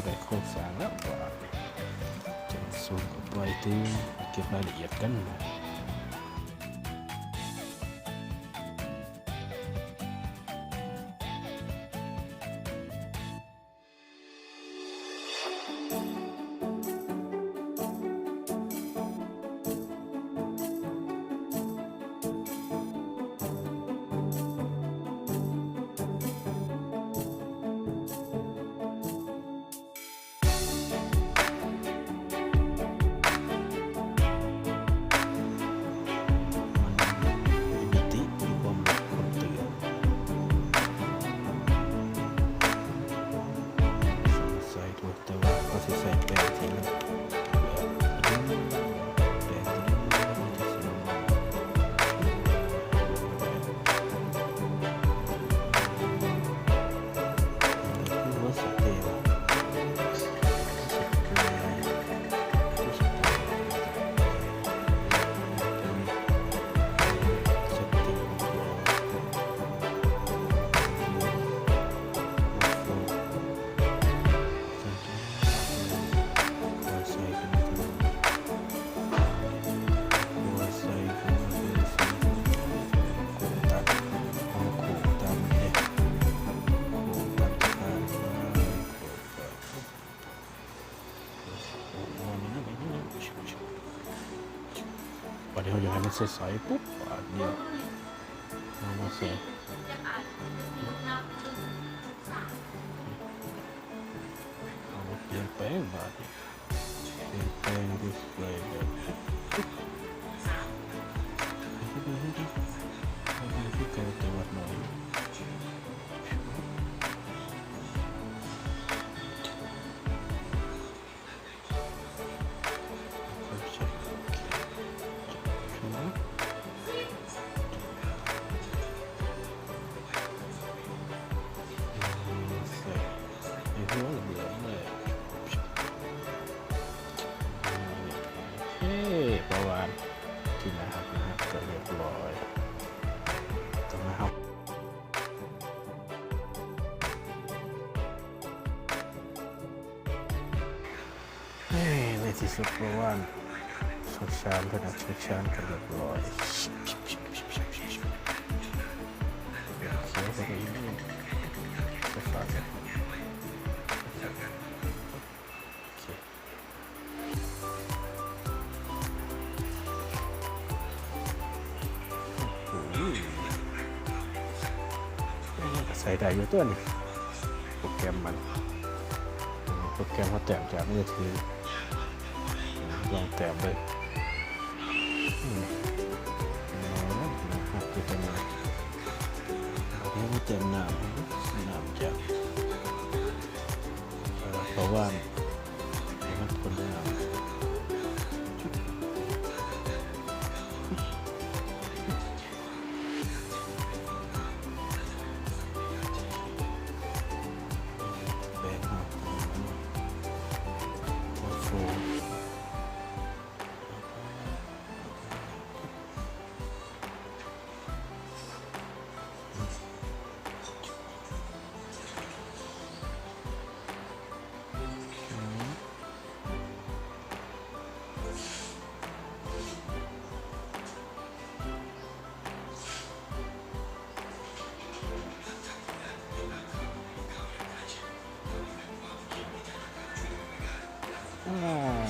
ໄດ້ໂຄງສ້າງແລ້ວ ບາດນີ້ຈັ່ງຊູມເຂົ້າໄປຕື່ມ ເກັບລາຍລະອຽດກັນ. ມັນມີມິຕິ ມີຄວາມລັບຄົນຕື່ນ. ໃສ່ ແຕ່ວ່າເຮົາຊິໃສ່ແປ້ງທີລະ ແປ້ງທີລະ ບາດນີ້ເຮົາຢາກໃຫ້ມັນໃສໆ ປຸບ ບາດນີ້ເຮົາມາໃສ່ ເຮົາມາປ່ຽນແປງ ບາດນີ້ປ່ຽນແປງ ດິສເພລຍແບບ ຄືເກົ່າ ແຕ່ວ່າໜ້ອຍ. ເອີ ປະມານທີ່ໜ້າຮັກ ນະ ກໍຮຽບຮ້ອຍ ຕ້ອງມາຮັບ. ເອີ ໃນທີ່ສຸດປະມານສອງຊານ ເພິ່ນເອົາສອງຊານກໍຮຽບຮ້ອຍ ໂອເຄ ໂອເຄ. ໂອ້ໂຫ ໃຊ້ໄດ້ຢູ່ຕົວນີ້ ໂປຣແກຣມມັນ ໂປຣແກຣມເຮົາແຕ້ມຈາກມືຖື ລອງແຕ້ມເບິ່ງ ອືມ ເອົາລະ ເຮົາເກັບໄວ້ ເຮົາມາແຕ້ມນ້ຳ ນ້ຳຈາກ ເອີ ປະມານ ໃຫ້ມັນພົ້ນນ້ຳ ແປ້ງເຮົາ ໂອ້ໂຫ. ອາ